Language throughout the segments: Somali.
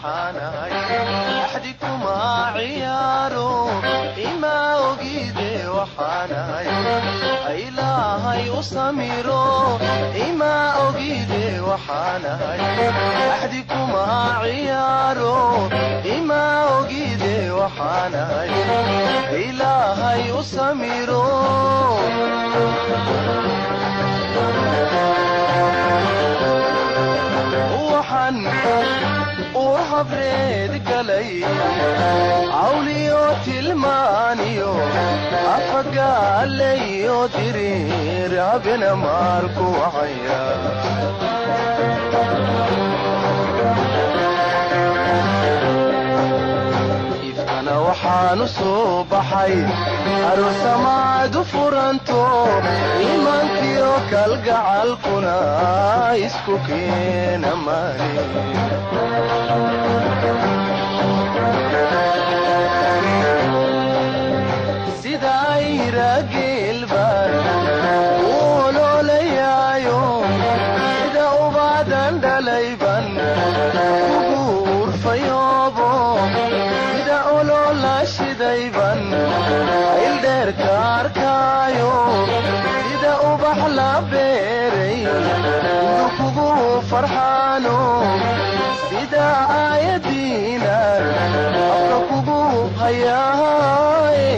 Waxaanahay axdi kuma ciyaaro, ima ogide. Waxaanahay Ilaahay u samiro, ima ogide. Waxaanahay axdi kuma ciyaaro, ima ogide. Waxaanahay Ilaahay u samiro. Waxaan ur habreed galay cawliyo tilmaaniyo afagaalayo diriir habena maarku wacaya. Ifkana waxaan u soo baxay aroosamaad u furanto, iimaankiyo kalgacalkuna isku keena maani. Sida ayra geelbaan u oloolayaayo, sida ubaadan dhalayban kugu urfayoobo, sida oloola shidayban ildheerka arkaayo, sida ubax la beeray indu kugu farxaano, sida aayadiina afka kugu hayaaye,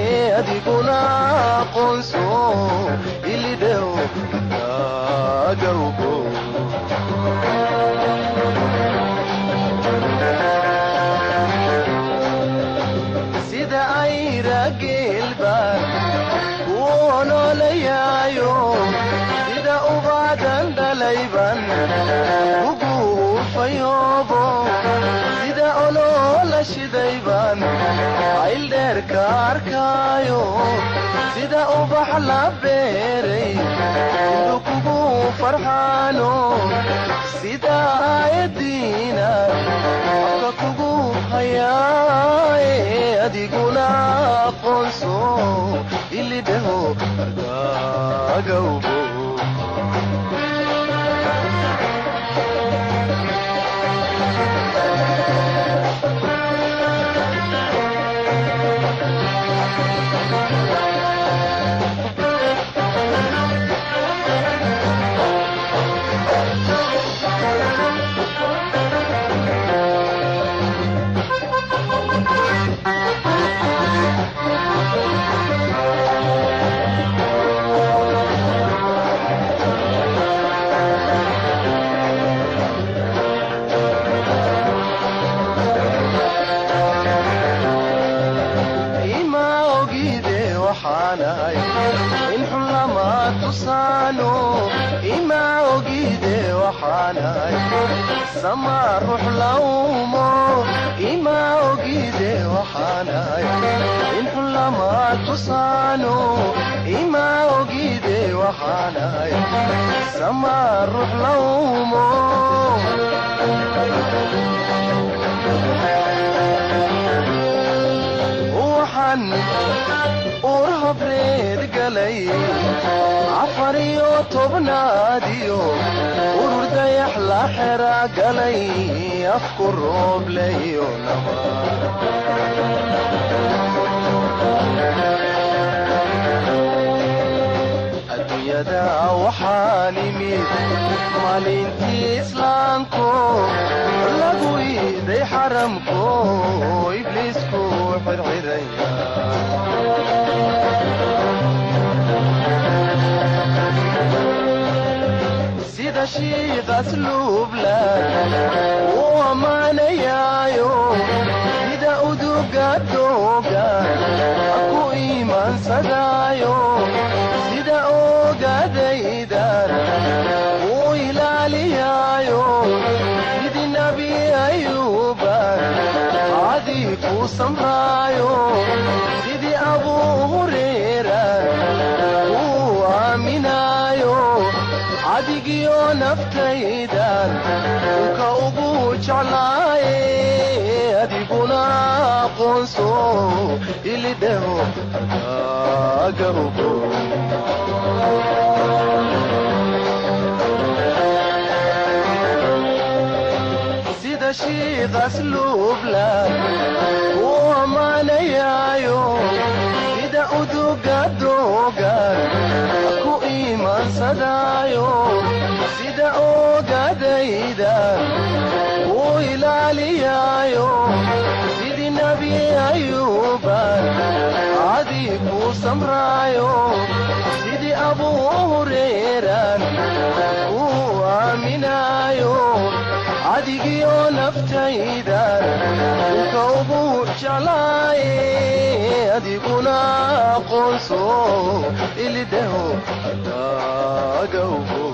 adiguna aqoonso ilidhow agawgo. Sida ayra geelbaan ku oloolayaayo, sida ubaadan dhalayban kugu urfayoobo, sida oloola shidayban ayldheerka arkaayo, sida ubax la beeray indu kugu farxaano, sida aayadiina afka kugu hayaaye, adiguna aqoonso ilidhaho argaagawbo. Ima ogide waxaanahay in xun lama tusaano, ima ogide. Waxaanahay sama ruux lawmo, ima ogide. Waxaanahay in xun lama tusaano, ima ogide. Waxaanahay sama ruux lawmo. Waxaan ur habreed galay 14aad iyo urur dayax la xera galay afku roobleyo naba. Adduunyada waxaan imid maalintii Islaamko lagu iiday xaramko Ibliisku xirxiraya. Sida shiiqas luublan uu ammaanayaayo, sida uduga dooga ku iimaansadaayo, sida ogadaydan uu ilaaliyaayo, sidii Nebi Ayuuban cadii ku samraayo, sidii Abuu Hureyra uu aaminaayo, cadigiyo naftaydan dhulka ugu jeclaaye, adiguna aqoonso ilidhaho agagahubo. Sida Sida shiiqas luubla uu ammaanayaayo, sida uduga dooga ku iimaansadaayo, sida oogadayda uu ilaaliyaayo, sidii Nebi Ayuuban adii kuu samraayo, sidii Abuu Hureeran uu aaminaayo, adigiyo naftayda dhulka ugu jeclaaye, adiguna aqoonso ilidhaho adaaga ugu.